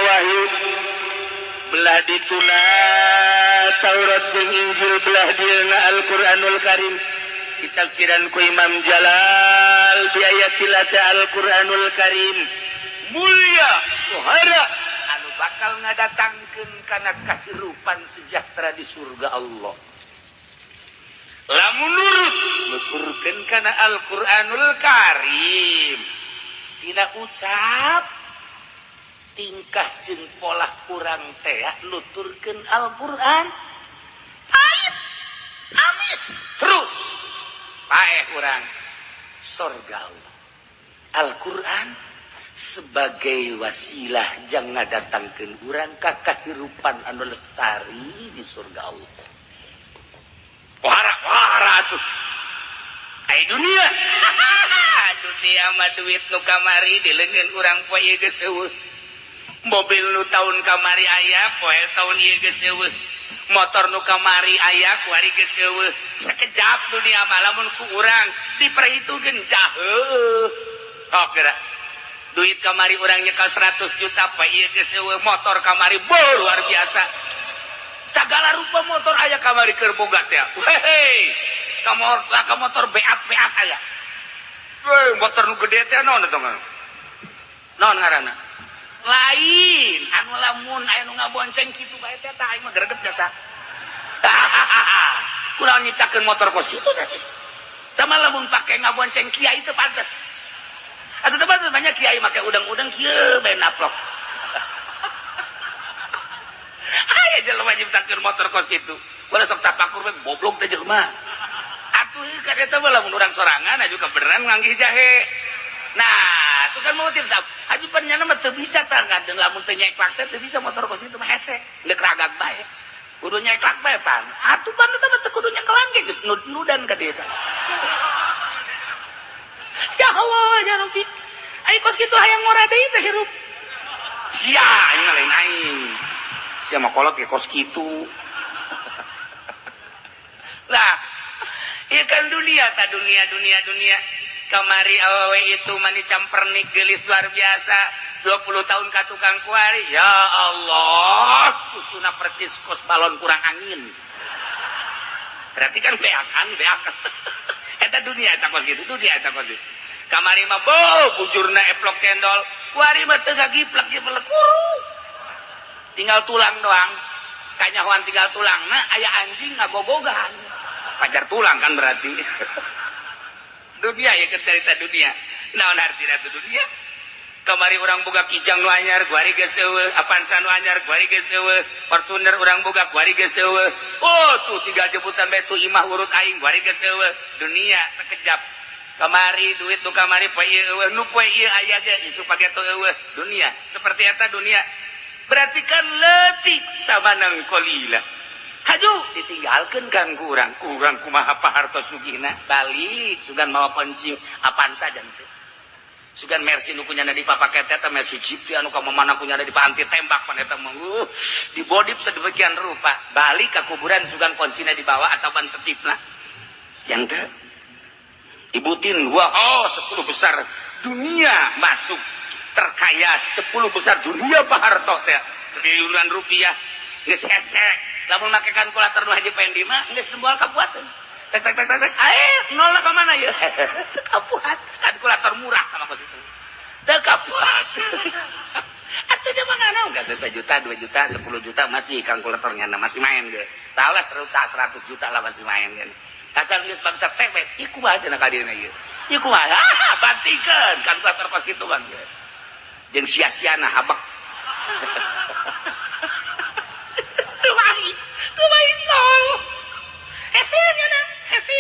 wahyu belah dituna Taurat jeung Injil belah dieuna Al-Qur'anul Karim ditafsiran ku Imam Jalal bi ayatillah Al-Qur'anul Karim mulia pohara anu bakal ngadatangkeun kana kahirupan sejahtera di surga Allah. Lamun nurut nuturkeun kana Al-Qur'anul Karim tina ucap tingkah jeung pola kurang teh nuturkeun Al-Qur'an pahit amis terus paeh urang sorga Allah. Al-Qur'an sebagai wasilah jang ngadatangkeun urang ka kahirupan anu lestari di surga Allah. Wara wara tuh ai dunia. Dunia mah duit nu kamari di leungeun urang poe ieu geus eueuh, mobil nu tahun kamari aya poe tahun ieu geus eueuh, motor nu kamari aya kuari geus eueuh. Sekejap dunia mah lamun ku urang diperhitungkeun jaheuh. Oh, geura duit kamari urang nyekel 100 juta poe ieu geus eueuh. Motor kamari bo luar biasa, segala rupa motor aya kamari keur boga teh. Hei, ka motor beak-beak aya. Weh, motor nu gede teh naon eta naon ngaranna lain anu lamun aya nu ngabonceng kitu bae teh tah aing mah greget jasa. Kunaon nyiptakeun motor kos kitu teh? Tah mah lamun pake ngabonceng kiai teu pantes atuh, teu pantes. Banyak kiai make udang-udang kieu bae naplok. Aya jelema nyiptakeun motor kos kitu. Bae sok tapakur bae goblok teh jelema. Atuh kan eta mah lamun urang sorangan aju kebeneran nganggih jahe. Nah, itu kan motif sab. Aju pan nyana mah teu bisa tah ngadeung lamun teu nyeklak teh teu bisa motor kos itu mah hese. Deuk ragag bae. Kudu nyeklak bae pan. Atuh pan eta mah teu kudu nyekelan ge geus nud-nudan ka dieu teh. Ya Allah, ya Rabbi. Ai kos kitu hayang ngora deui teh hirup. Sia aing mah lain aing. Sia mah kolot ge kos kitu. Lah, ieu kan dunia ta dunia dunia dunia. Kamari awewe itu mani campernik gelis luar biasa 20 tahun ka tukang kuari ya Allah susuna percis kos balon kurang angin, berarti kan beakan beakan eta dunia eta kos gitu dunia eta kos gitu. Kamari mah bo bujurna eplok cendol, kuari mah teu ngagiplak giplak kuru tinggal tulang doang, kanyahoan tinggal tulang. Nah, aya anjing ngagogogan pacar tulang kan berarti dunia ya kan cerita dunia. Naon artina itu dunia? Kamari urang boga Kijang nu anyar kuari geus eueuh, Avanza nu anyar kuari geus eueuh, Fortuner urang boga kuari geus eueuh. Oh tuh tinggal jemputan bae tuh imah urut aing kuari geus eueuh. Dunia sekejap. Kamari duit nu kamari poe ieu eueuh, nu poe ieu aya ge isuk pageto eueuh. Dunia seperti eta dunia berarti kan leutik samanang qalila. Haju ditinggalkan kan kurang kurang kumaha Pak Harto sugihna balik sugan mawa kunci Avanza teu sugan Mercy nu kunyana di papaket eta Mercy Jeep anu ka mana kunyana di anti tembak pan eta mah dibodif sedemikian rupa balik ke kuburan sugan kuncina dibawa atau ban setipna yang teu. Ibutin wah oh 10 besar dunia masuk terkaya 10 besar dunia Pak Harto teh triliunan rupiah geus hese lamun make kalkulator nu Haji Pendi mah geus moal kabuateun tek tek tek tek tek eh nolna ka mana ya teu kabuat kalkulator murah sama kos itu teu kabuat. Atuh dia mah ngana enggak sejuta 2 juta 10 juta masih kalkulatornya masih main ge tahu lah 100 juta lah masih main kan asal geus bangsa teh ieu kumaha cenah ka dieuna ieu ieu kumaha ah bantingkeun kalkulator kos kitu bang geus jeung sia-siana habak. Teu main teu main nol hese nya hese.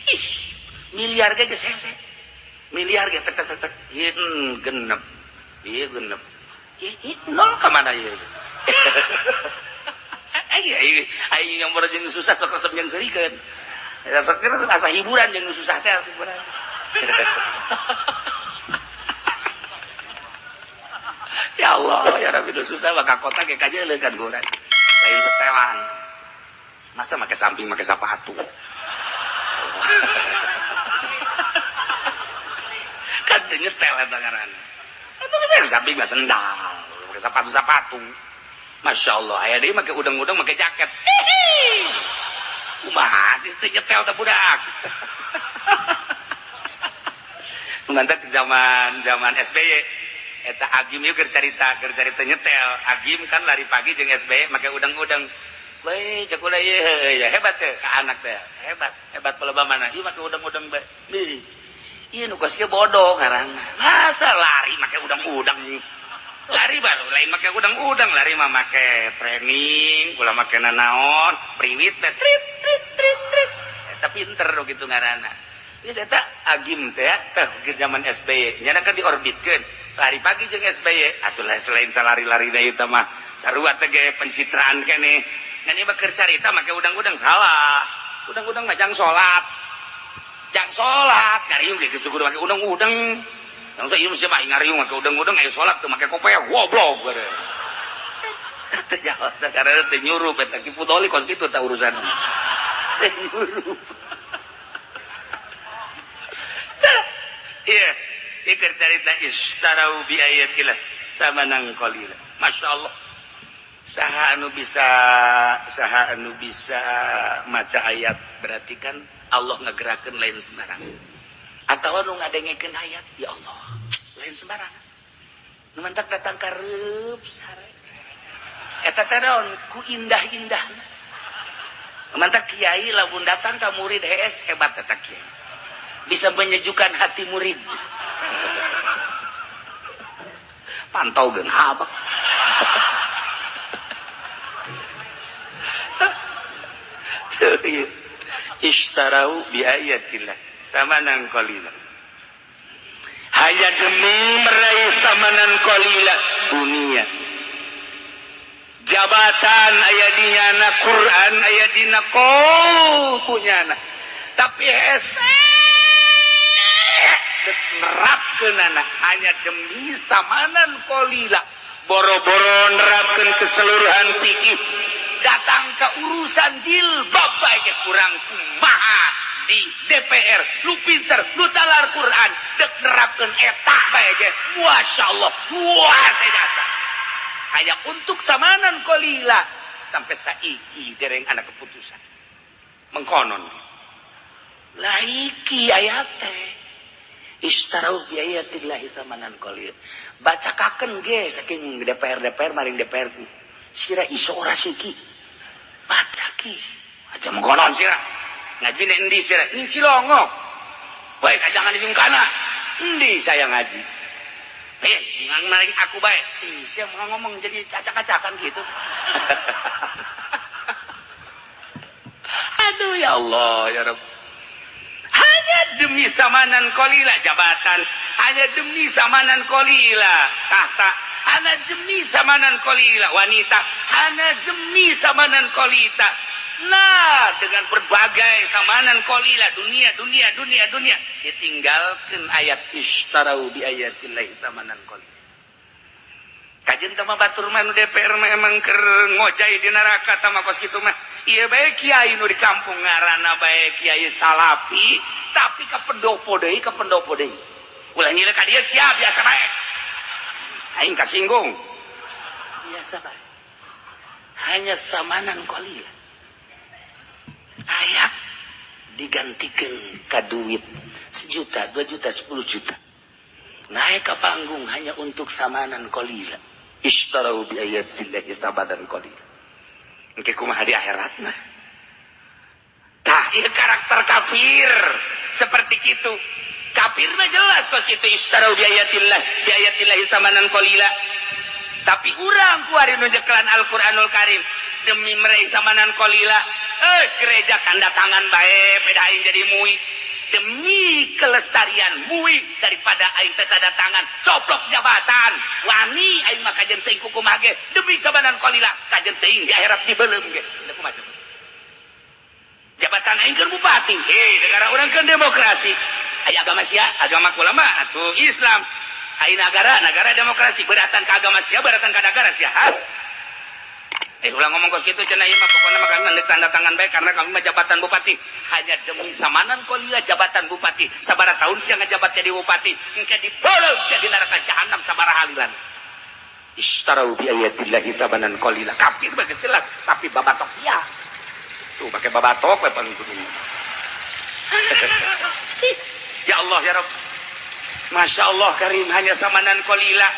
Ih, miliar ge geus hese miliar ge tek tek tek tek ieu genep ieu genep ieu nol ka mana ieu? Ai ai ai yang baru jeung susah sok resep jeung seurikeun sok asa hiburan jeung susah teh hiburan. Ya Allah ya Rabbi susah maka kota ge kajeuleukan ku urang lain setelan masa make samping make sepatu kan teu nyetel eta ngaranna. Atuh kan samping mah sendal make sepatu-sepatu. Masya Allah, aya deui make udang-udang make jaket. Kumaha sih teu nyetel teh budak. Mantak zaman zaman SBY eta Agim ieu keur carita nyetel. Agim kan lari pagi jeung SBY make udang-udang. Weh, cek ulah ieu ya hebat teh ka anak teh. Hebat, hebat peleba mana? Ieu make udang-udang bae. Nih. Ieu nu kos kieu bodoh ngaranna. Masa lari make udang-udang? Lari baru lain make udang-udang, lari mah make training, ulah make nanaon, priwit teh trit trit trit trit. Eta pinter nu kitu ngaranna. Geus eta Agim teh teh ge zaman SBY, nya kan diorbitkeun. Lari pagi jeung SBY, atuh selain salari-larina ieu teh mah sarua teh ge pencitraan keneh. Ngan ieu mah keur carita make udang-udang salah. Udang-udang mah jang salat. Jang salat, ngariung ge geus kudu make udang-udang. Yang saya mesti mah ngariung make udang-udang ayo salat teu make kopeah goblok bare. Teu jawab teh karena teu nyurup eta Ki Fudoli kos kitu tah urusan. Teu nyurup. Iya, ieu keur carita istarau bi ayatillah samanan qalila. Masya Allah. Saha anu bisa maca ayat berarti kan Allah ngagerakeun lain sembarang. Atau anu ngadengekeun ayat, ya Allah, lain sembarangan. Nu mantak datang ka reup sare. Eta teh naon ku indah-indahna. Nu mantak kiai lamun datang ka murid hees hebat eta kiai. Bisa menyejukkan hati murid. Pantau geun habak. Ishtarau bi ayatillah samanan qalila. Hanya demi meraih samanan qalila dunia. Jabatan aya di nyana, Quran aya dina qol kunyana. Tapi hese dek nerapkeunana hanya demi samanan qalila. Boro-boro nerapkeun keseluruhan fikih. Datang ke urusan jilbab bae ge kurang kumaha di DPR lu pinter lu talar Quran dek nerapkeun eta bae ge masyaallah luar biasa. Hanya untuk samanan qalila sampai saiki dereng anak keputusan mengkonon laiki ayat teh istarau bi ayatillahi samanan qalil. Bacakakeun ge saking DPR DPR maring DPR ku sira iso ora siki baca ki aja mengkonon sira ngaji nek endi sira ning Cilongok bae jangan di kana endi saya ngaji ngang maring aku bae ih sia mau ngomong jadi acak-acakan gitu. Aduh ya Allah ya Rabb. Hanya demi samanan qalila jabatan, hanya demi samanan qalila tahta, hanya demi samanan qalila wanita, hanya demi samanan qalita. Nah, dengan berbagai samanan qalila dunia dunia dunia dunia ditinggalkan ayat ishtarau bi ayatillahi samanan qalila. Kajen teh mah batur mah nu DPR mah emang keur ngojay di neraka tah mah kos kitu mah. Ieu bae kiai nu di kampung ngaranna bae kiai salapi tapi ka pendopo deui ka pendopo deui. Ulah nyilek ka dieu sia biasa bae. Aing kasinggung. Biasa bae. Hanya samanan qalila. Ayat digantikan ka duit 1 juta, 2 juta, 10 juta. Naik ke panggung hanya untuk samanan qalila. Ishtarau bi ayatillahi samanan qalila. Engke kumaha di akhiratna? Tah, ieu karakter kafir seperti itu. Kafir mah jelas kos kitu ishtarau bi ayatillahi samanan qalila. Tapi urang kuari nu nyekelan Al-Qur'anul Karim demi meraih samanan qalila. Gereja kanda tangan bae peda aing jadi mui. Demi kelestarian mui daripada aing teu tanda tangan coplok jabatan wani aing mah kajen teuing kukumaha ge demi samanan qalila kajen teuing di akhirat dibeuleum ge. Teu kumaha jabatan aing keur bupati. Hei, negara urang keur demokrasi. Aya agama sia, agama kula mah atuh Islam. Aya negara, negara demokrasi beratan ka agama sia, beratan ka negara sia. Ha? Ulah ngomong kos kitu cenah ieu mah pokona mah kami tanda tangan bae karena kami mah jabatan bupati. Hanya demi samanan qalila jabatan bupati. Sabaraha tahun sia ngajabat jadi bupati, engke dibeuleum sia di neraka jahanam sabaraha halilan. Ishtarau bi ayatillahi samanan qalila. Kafir mah geus jelas, tapi babatok sia. Tuh pakai babatok we pangituin. Ya Allah ya Rabb. Masya Allah karim, hanya samanan qalila.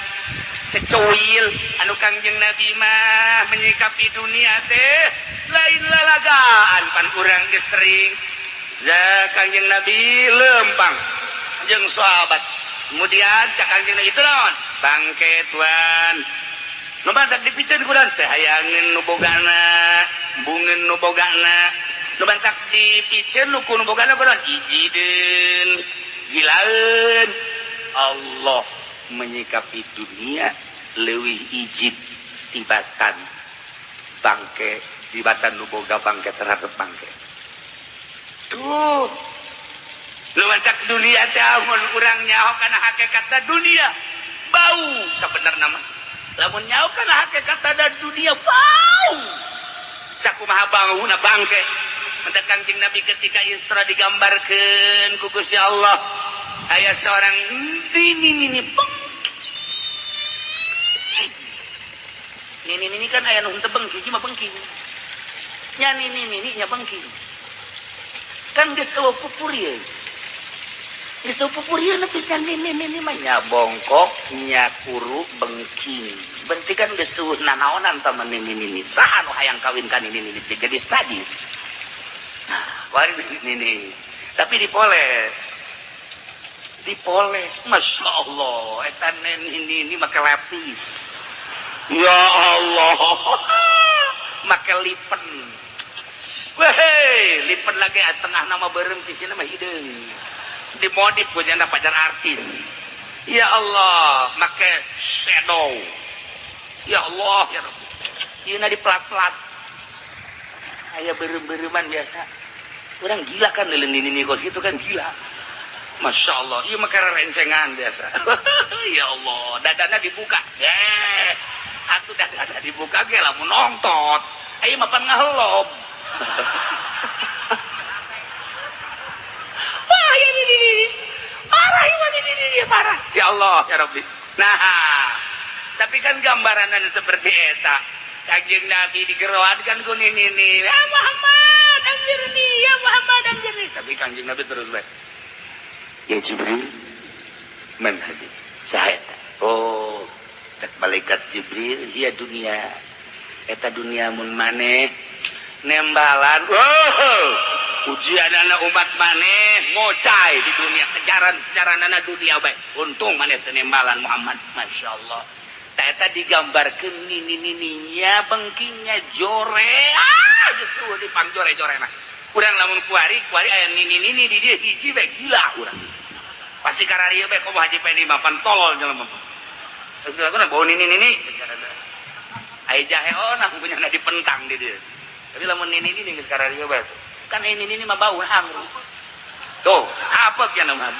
Secuil anu Kangjeng Nabi mah menyikapi dunia teh lain lalagaan, pan urang geus sering za Kangjeng Nabi lempang jeung sahabat. Kemudian cak Kangjeng Nabi, "Itu naon?" "Bangke, tuan." Nu mantak dipiceun ku teh hayangeun nu bogana, bungeun nu bogana. Nu mantak dipiceun nu ku nu bogana kunaon? Ijideun, gilaeun. Allah menyikapi dunia leuwih ijid tibatan bangke, tibatan nu boga bangke terhadap bangke. Tuh nu mancak dunia teh amun urang nyaho kana hakikatna, dunia bau. Sabenerna mah lamun nyaho kana hakikatna, dunia bau. Sakumaha bauna bangke? Mentak Kangjeng Nabi ketika Isra digambarkeun ku Gusti Allah, aya seorang nini nini bengki. Nini nini kan aya nu henteu bengki, mah bengki nya. Nini nini nya bengki kan geus eueuh pupurieun, geus eueuh pupurieun atuh can. Nini nini mah nya bongkok, nya kuru, bengking, berarti kan geus eueuh nanaonan tah nini nini. Saha nu hayang kawin ka nini nini? Jadi sadis. Nah, wari nini tapi dipoles, dipoles, masya Allah, eta nini ini make lapis, ya Allah, make lipen. Weh, lipen lagi tengah nama beureum, sisina mah hideung, dimodif punya pacar artis. Ya Allah, make shadow. Ya Allah ya Rabbi, ieu di plat-plat aya beureum-beureuman. Biasa orang gila kan leuleun nini kos gitu kan, gila. Masya Allah, iya mah rencengan biasa. Ya Allah, dadana dibuka. Eh, atuh dadana dibuka ge lamun nongtot. Ayo mah pan ngahelob. Wah, ya ini, ini, parah ini, ini, ini, parah. Ya Allah, ya Rabbi. Nah, tapi kan gambaran seperti eta. Kanjeng Nabi digeroan kan ku nini nih. "Ya Muhammad, anjirni, ya Muhammad, anjirni." Tapi Kanjeng Nabi terus baik. "Ya Jibril, man hadi?" "Saha eta?" Oh, cek malaikat Jibril, "Hiya dunia." Eta dunia mun maneh nembalan. Oh, ujian anak umat maneh ngocai di dunia, kejaran kejaran anak dunia baik. Untung maneh teu nembalan, Muhammad. Masya Allah. Eta digambarkeun nini nininya bengkingnya jore, ah, geus di pangjore jore. Nah, urang lamun kuari kuari aya nini nini di dieu hiji bae, gila urang pasti. Kararieu bae komo Haji Pendi mah pan tolol jelema. Terus bilang bau nini nini aya jahe, oh, nah punya dipentang di dieu. Tapi lamun nini nini geus kararieu bae kan, ini nini mah bau hangru tuh apa kieu nama.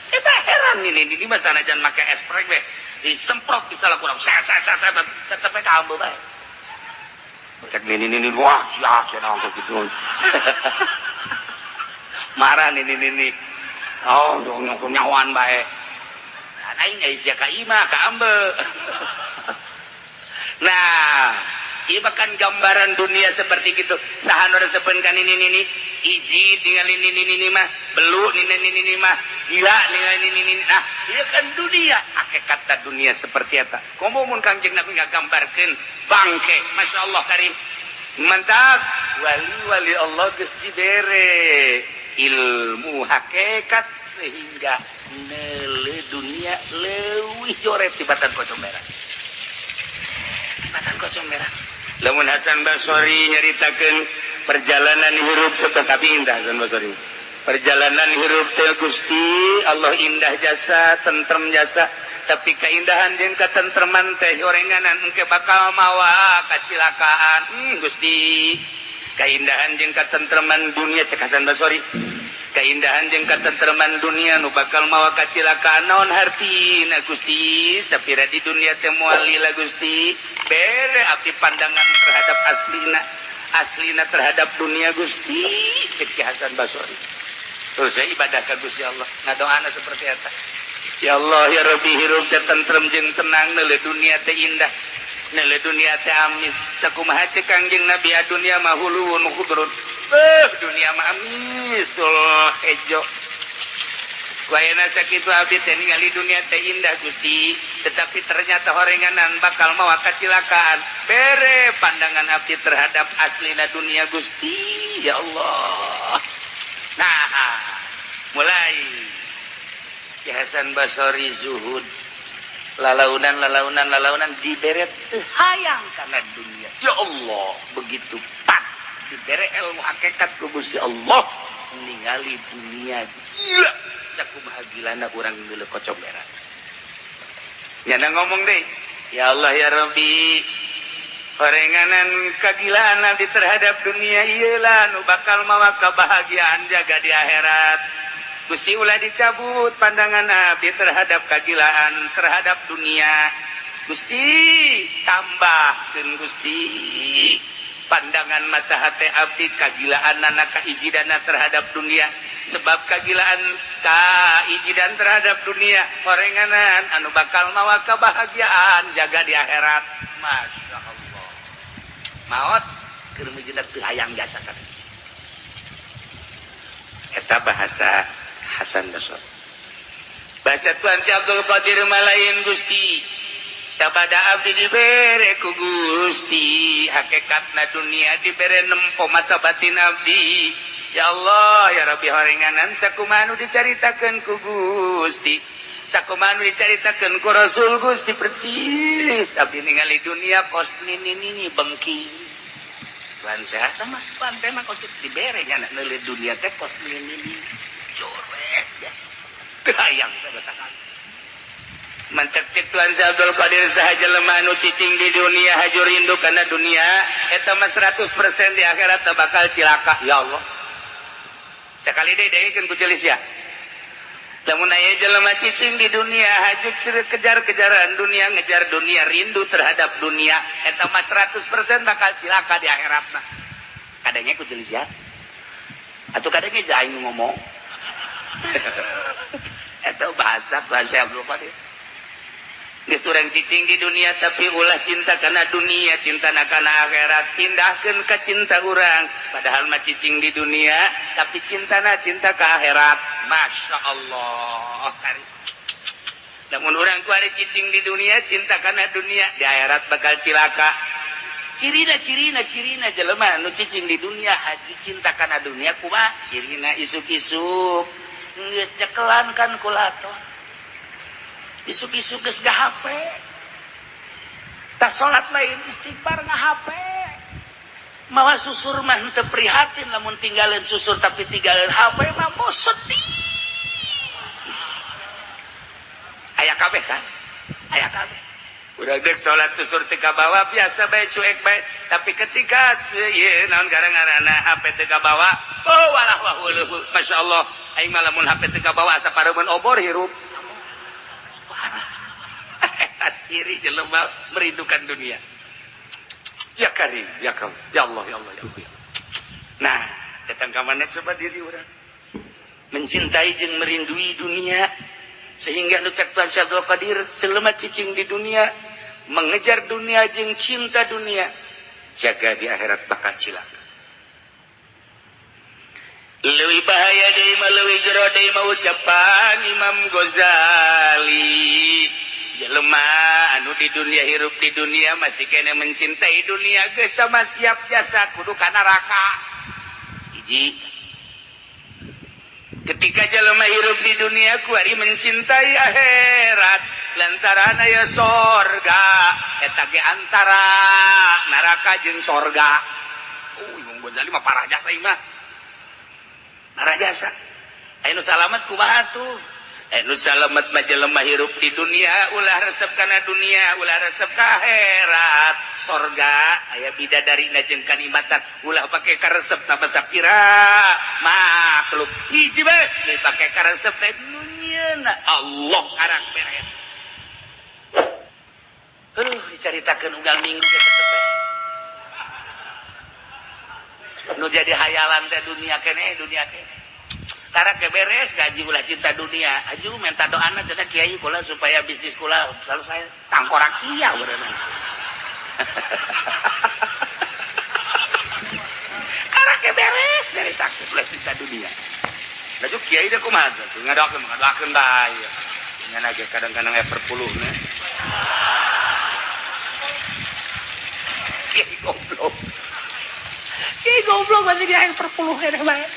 Saya heran, ini ini mah sanajan make esprek be disemprot bisa lah kurang set set set set, tetep kambuh bae. Cek nini nini, "Wah, sia cenah," gitu marah nini nini. Oh, nyawan bae aing aya sia ka imah ka ambe. Nah, ieu kan gambaran dunia seperti gitu. Saha nu resepeun ka nini nini? Iji tinggal ini nini nini mah belu, nini nini nini mah gila nini nini nini. Nah, ieu kan dunia, hakikat dunia seperti eta. Komo mun Kangjeng Nabi ngagambarkeun bangke. Masya Allah karim, mantap. Wali-wali Allah geus dibere ilmu hakikat sehingga nele dunia leuwih jore tibatan kocong merah, tibatan kocong merah. Lamun Hasan Basori nyaritakeun perjalanan hirup, tapi indah Hasan Basori perjalanan hirup teh. Gusti Allah, indah jasa, tentrem jasa, tapi keindahan jeung ketentreman teh orenganan engke bakal mawa kacilakaan. Gusti, keindahan jeung ketentreman dunia, cek Hasan Basori, keindahan jeung ketentreman dunia nu bakal mawa kacilakaan naon hartina, Gusti? Sapira di dunia teh moal lila. Gusti, bere abdi pandangan terhadap aslina, aslina terhadap dunia, Gusti, cek Hasan Basori. Terus saya ibadah ka Gusti Allah, ngadoana seperti eta. Ya Allah ya Rabbi, hirup teh tentrem jeung tenang, neuleuh dunia teh indah, neuleuh dunia teh amis. Sakumaha cek Kangjeng Nabi, dunia mah huluwun khudrun. Dunia mah amis hejo. Wayana sakitu abdi teh ningali dunia teh indah, Gusti, tetapi ternyata horenganan bakal mawa kacilakaan. Bere pandangan abdi terhadap aslina dunia, Gusti, ya Allah. Nah, mulai Ki Hasan Basori zuhud, lalaunan, lalaunan, lalaunan, dibere teu hayang kana dunia. Ya Allah, begitu pas dibere ilmu hakikat ku Gusti Allah, ningali dunia gila. Sakumaha gilana urang ngeuleuh kocok merah nyana ngomong deh, "Ya Allah ya Rabbi, horenganan kagilaan abdi terhadap dunia iyalah nu bakal mawa kebahagiaan jaga di akhirat. Gusti, ulah dicabut pandangan abdi terhadap kagilaan terhadap dunia. Gusti, tambahkeun, Gusti, pandangan mata hati abdi kagilaan anak kaijidana terhadap dunia, sebab kagilaan kaijidan terhadap dunia horenganan anu bakal mawa kebahagiaan jaga di akhirat." Masya Allah, maot keur mijeuna teu hayang jasa kan. Eta bahasa Hasan Basri. Bahasa Tuan Syekh Abdul Qadir malain, "Gusti, sabada abdi dibere ku Gusti hakikatna dunia, dibere nempo mata batin abdi. Ya Allah ya Rabbi, horenganan sakumaha nu dicaritakeun ku Gusti, sakumaha nu dicaritakeun ku Rasul Gusti, percis abdi ningali dunia kos nini nini bengki." Tuhan saya mah, Tuhan saya mah kos dibere nya neuleuh dunia teh kos nini nini coret biasa teu hayang sama sakali. Mantap cek Tuhan Abdul Qadir, saha jelema nu cicing di dunia, haju rindu kana dunia, eta mah 100% di akhirat bakal cilaka. Ya Allah, sekali deui dengekeun ku celis ya. Lamun aya jelema cicing di dunia, haju kejar-kejaran dunia, ngejar dunia, rindu terhadap dunia, eta mah 100% bakal cilaka di akhiratna. Kadangnya ku celis ya atau kadangnya aing ngomong eta bahasa Tuhan Syekh Abdul Qadir. Geus urang cicing di dunia, tapi ulah cinta kana dunia, cinta kana akhirat. Pindahkeun ka cinta urang, padahal mah cicing di dunia tapi cintana cinta ke akhirat. Masya Allah kari. Namun urang kuari cicing di dunia, cinta kana dunia, di akhirat bakal cilaka. Cirina, cirina, cirina jelema nu cicing di dunia, haju cinta kana dunia kumaha cirina? Isuk-isuk geus nyekelan kalkulator, isuk-isuk geus HP, tas salat lain istighfar, nga HP, mawa susur mah teu prihatin lamun tinggalin susur, tapi tinggalin HP mah mau sedih. Aya kabeh kan, aya kabeh. Udah dek salat susur teu kabawa, biasa bae, cuek bae, tapi ketika ieu naon gara-garana HP teu kabawa, oh walah wah weuh. Masya Allah, aing mah lamun HP teu kabawa asa pareumeun obor hirup. Parah eta ciri jelema merindukan dunia. Ya karim ya karim, ya Allah, ya Allah, ya Allah. Nah, datang ke mana coba diri orang mencintai jeung merindui dunia, sehingga nu cek Tuhan Syekh Abdul Qadir, jelema cicing di dunia, mengejar dunia jeung cinta dunia, jaga di akhirat bakal cilaka. Leuwih bahaya deui mah, leuwih jero deui mah ucapan Imam Ghazali, jelema anu di dunia, hirup di dunia, masih kena mencintai dunia, geus mah siap jasa kudu ka neraka. Hiji, ketika jelema hirup di dunia kuari mencintai akhirat lantaran aya sorga, eta ge antara neraka jeung sorga. Imam Ghazali mah parah jasa ieu mah, parah jasa. Aya nu salamet kumaha tuh? Nu salamet mah jelema hirup di dunia ulah resep kana dunia, ulah resep ka akhirat. Sorga aya bidadari jeung kanikmatan, ulah pake karesep nama sapira makhluk. Hiji bae dipake karesep teh nu nyieunna Allah, karak beres. Aduh, dicaritakeun unggal minggu ge tetep bae nu jadi hayalan teh dunia kene, dunia kene. Karak ge beres gaji, ulah cinta dunia. Aju minta doana cenah kiai kula supaya bisnis kula selesai. Tangkorak sia berenang. Karak ge beres dari takut, ulah cinta dunia. Laju kiai deh kumaha tuh ngadoakeun, ngadoakeun bae. Ngan aja kadang-kadang aya perpuluhna. Kiai goblok. Kiai goblok masih dia yang perpuluh keneh bae.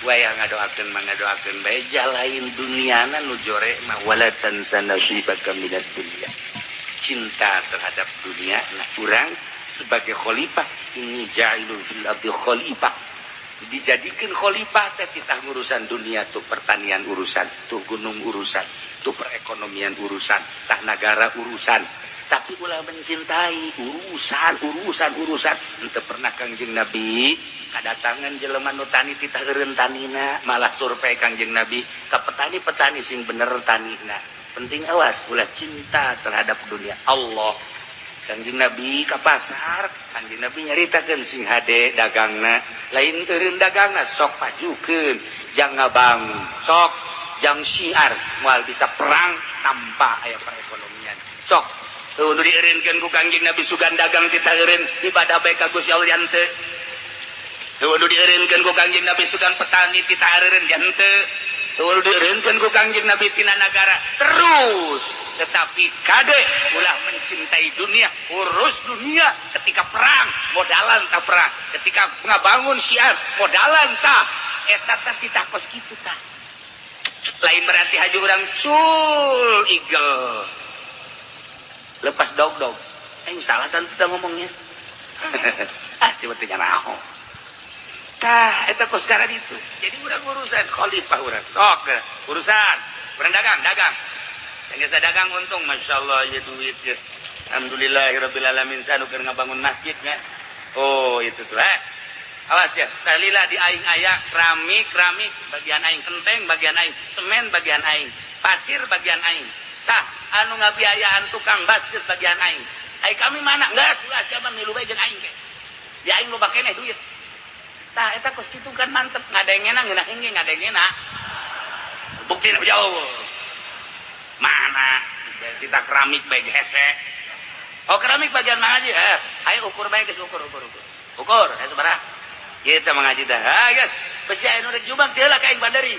Waya ngadoakeun mah ngadoakeun bae, jalain duniana nu jore mah wala tansa nasibaka minad dunya. Cinta terhadap dunia. Nah, urang sebagai khalifah, ini ja'ilun fil ardi khalifah. Dijadikan khalifah teh titah urusan dunia tuh, pertanian urusan, tuh gunung urusan, tuh perekonomian urusan, tah nagara urusan. Tapi ulah mencintai urusan, urusan, urusan. Henteu pernah Kangjeng Nabi kadatangan jelema nu tani titah eureun tanina, malah survei Kangjeng Nabi ka petani-petani sing bener tanina. Penting awas ulah cinta terhadap dunia. Allah Kangjeng Nabi ka pasar, Kangjeng Nabi nyaritakeun sing hade dagangna, lain eureun dagangna, sok pajukeun, jang ngabang, sok jang syiar, moal bisa perang tanpa aya perekonomian. Sok tuh nu dieureunkeun ku Kangjeng Nabi sugan dagang titah eureun, ibadah bae ka Gusti Allah henteu. Tuh nu dieureunkeun ku Kangjeng Nabi sugan petani titah eureun henteu. Tuh nu dieureunkeun ku Kangjeng Nabi tina nagara terus, tetapi kade ulah mencintai dunia, urus dunia ketika perang modalan tah, perang ketika ngabangun syiar modalan tah, eta tah titah kos kitu tah. Lain berarti haji urang cul igel lepas dog dog, eh salah tentu kita ngomongnya. Ah, sebetulnya naon tah eta kos sekarang itu. Jadi urang urusan khalifah, urang sok urusan urang dagang, dagang yang biasa dagang untung, masya Allah ya, duit ya, alhamdulillahirabbil alamin, sanu keur ngabangun masjidnya. Oh, itu tuh, eh awas ya, salila di aing aya keramik, keramik bagian aing, kenteng bagian aing, semen bagian aing, pasir bagian aing, tah anu ngabiayaan tukang bas geus bagian aing. Ai kami mana geus ulah, siapa milu bae jeung aing ke di aing loba keneh duit tah. Eta kos kitu kan mantep ngadengena, ngeunah ge ngadengena, bukti jauh mana kita keramik bae hese. Oh, keramik bagian mana aja, eh ayo ukur bae geus, ukur, ukur, ukur, ukur, eh sabaraha kita mengaji dah. Ah guys, besi aya nu rek nyumbang teu lah ka aing bandari.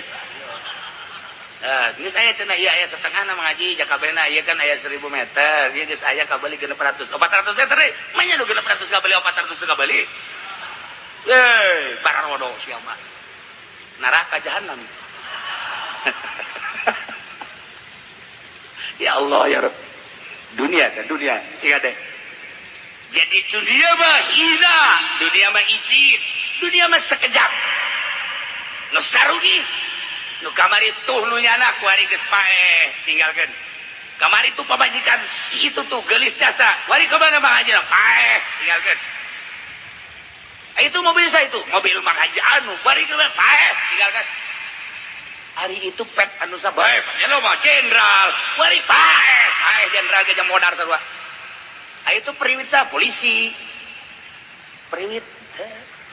Ah, geus aya cenah, ieu aya setengahna mengaji jakabena, ieu kan aya 1000 meter, ieu geus aya kabeli 600, 400 meter deui. Manya nu 600 kabeli, 400 teu kabeli. Yeay, bararodo sia mah. Neraka jahanam. Ya Allah ya Rabb. Dunia kan dunia sih deh. Jadi dunia mah hina, dunia mah izin, dunia mah sekejap. Nu sarugi, nu kamari tuh nu nyana kuari geus paeh tinggalkeun. Kamari tuh pamajikan si itu tuh geulis jasa, wari ka mana Bang Haji paeh tinggalkeun. Itu mobil saya itu, mobil Bang Haji anu, wari ka mana paeh tinggalkan. Hari itu pet anu sabae, ya lo mah jenderal, wari paeh, paeh jenderal ge modar sarua. Ah, itu periwit sah polisi. Periwit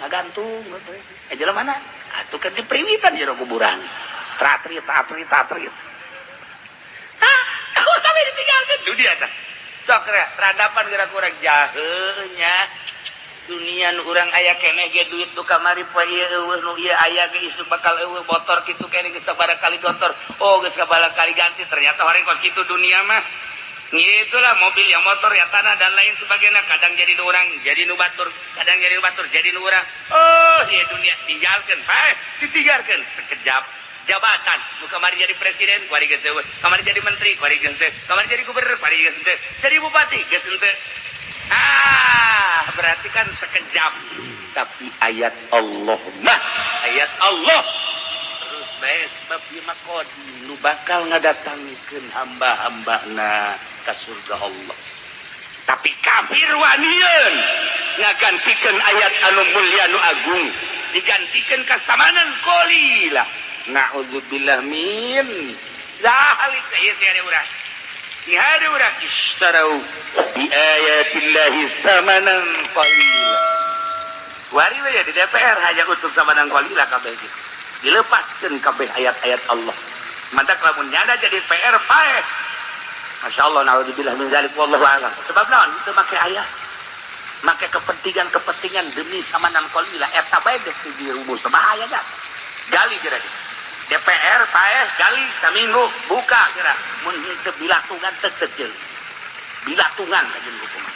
ngagantung. Eh jelema mana? Atuh kan di periwitan jero kuburan. Tratrit, tatrit, tatrit. Hah, kami ditinggalkan dunia tah. Sok terhadapan gerak kurang jahenya dunia nu urang aya keneh ge, duit nu kamari poe ieu eueuh, nu ieu aya ge isuk bakal eueuh, motor kitu keneh geus sabaraha kali gontor, oh geus sabaraha kali ganti, ternyata hari kos kitu dunia mah. Itulah mobil yang motor ya, tanah dan lain sebagainya, kadang jadi nu urang jadi nu batur, kadang jadi nu batur jadi nu urang. Oh iya, dunia tinggalkan, hai ditinggalkan sekejap. Jabatan nu kamari jadi presiden kuari geus eueuh, kamari jadi menteri kuari geus teu, kamari jadi gubernur kuari geus teu, jadi bupati geus henteu. Ah, berarti kan sekejap. Tapi ayat Allah mah ayat Allah terus bae, sebab ieu mah nu bakal ngadatangkeun hamba-hambana ka surga Allah. Tapi kafir wanian ngagantikeun ayat anu mulia nu agung, digantikeun kasamanan qalila. Na'udzubillah min zalik. Ieu sih ada urang. Si ada urang istarau bi ayatillahi samanan qalila. Wari we di DPR hanya untuk samanan qalila kabeh gitu. Dilepaskan kabeh ayat-ayat Allah. Mantap, lamun nyana jadi PR paeh. Masya Allah, naudzubillah min zalik, wallahu a'lam. Sebab naon? Itu make ayat, make kepentingan-kepentingan demi samanan qalila, eta bae geus dirumus, bahaya gas. Gali kira DPR paeh, gali saminggu, buka kira mun teu bilatungan teu teu bilatungan kajian hukuman.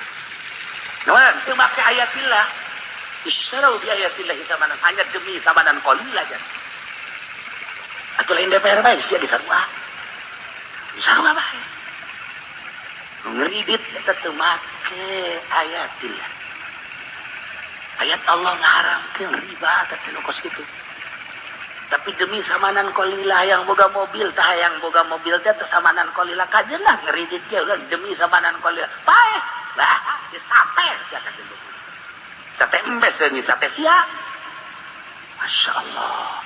Nah, teu make ayatillah. Isytarau bi ayatillahi samanan, hanya demi samanan qalila aja. Atau lain DPR bae sia, disarua. Disarua bae. Ngeridit eta teu make ayatillah. Ayat Allah ngaharamkeun riba teh nu kos kitu. Tapi demi samanan qalila, yang boga mobil tah, yang boga mobil teh teh samanan qalila kajeun lah ngeridit ge ulah demi samanan qalila. Paeh. Lah, di sate sia kajeun. Sate embes seungit sate sia. Masya Allah.